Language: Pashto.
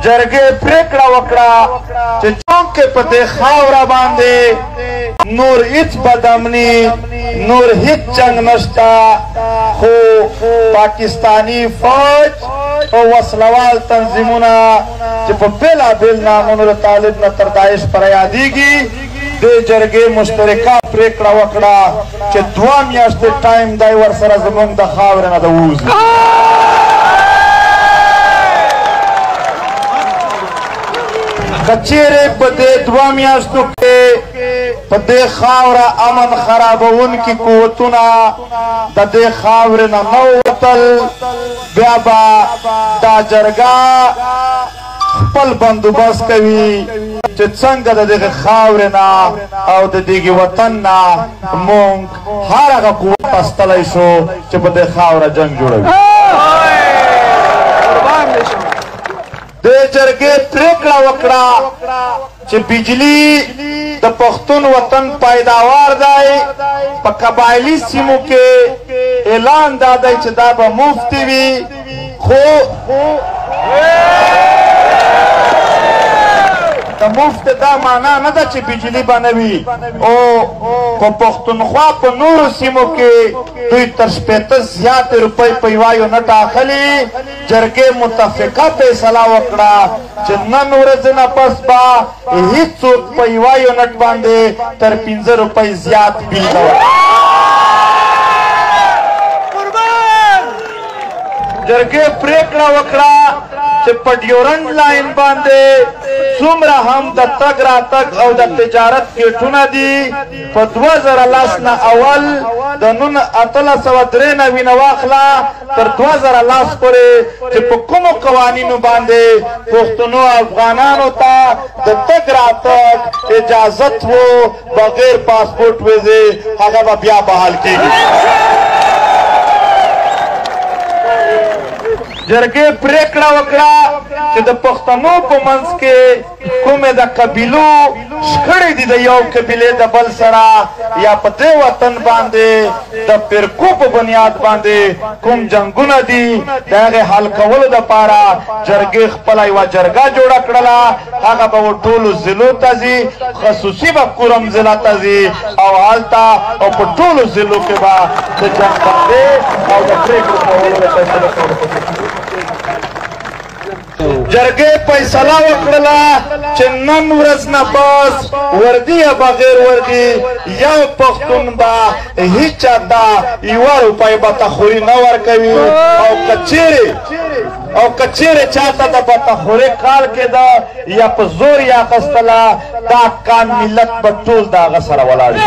جرګې پرېکړه وکړه چې چونکې په دې خاوره باندې نور هیڅ بدامني، نور هیڅ جنګ نشته، خو پاکستاني فوج او وسلوال تنظیمونه چې په بېلابېل نامونو د طالب نه تر داعش پر یادېږي، دې جرګې مشترکه پرېکړه وکړه چې 2 میاشتې ټایم دی ورسره زموږ د خاورې نه د ووځي. که چیرې په دې 2 میاشتو کې په دې خاوره امن خرابوونکي قوتونه د دې خاورې نه نه ووتل، بیا به دا جرګه خپل بندوبست کوي چې څنګه د دغې خاورې نه او د دغې وطن نه موږ هر هغه قوت استلی شو چې په دې خاوره جنګ جوړوي. دې جرګې پرېکړه وکړه چې بجلی د پښتون وطن پیداوار دی، په قبایلي سیمو کې اعلان دا دی چې دا به مفتي وي، خو د مفت دا معنا نه ده چې بجلی به نه وي، او په پښتونخوا په نورو سیمو کې دوی تر 60 زیاتې روپۍ په یوه یونټ اخلي. جرګې متفقه فیصله وکړه چې نن ورځې نه پس به هیڅوک په یوه یونټ باندې تر 5 روپۍ زیات بیل نه ورکوي. جرګې پرېکړه وکړه چې په ډیورنډ لاین باندې څومره هم د تګ راتګ او د تجارت ګېټونه دي، په 2010 نه اول د نن 1893 نه واخله تر 2010 پورې چې په کومو قوانینو باندې پښتنو افغانانو ته د تګ راتګ اجازت وو بغیر پاسپورټ ویزې، هغه به بیا بحال کېږي. جرګې پرېکړه وکړه چې د پښتنو په منځ کې کومې د قبیلو شخړې دي د یو قبیلې د بل سره، یا په دې وطن باندې د فرقو په بنیاد باندې کوم جنګونه دي، د هغې حل کولو دپاره جرګې خپله یوه جرګه جوړه کړله. هغه به ټولو ضلعو ته ځي، خصوصي به کورم ضلع ته ځي، او هلته او په ټولو ضلعو کې به د جنګ بندۍ او د پرېکړو کولو د فیصلو کولو. جرګې فیصله وکړله چې نن ورځ نه پس وردي یا بغیر وردي یو پښتون به هیچا ته یوه روپۍ بتخوري نه ورکوي، او که چیرې چاته د بتخوري کال کېده یا په زور یې اخیستله، دا کام ملت به ټول د هغه سره ولاړ وي.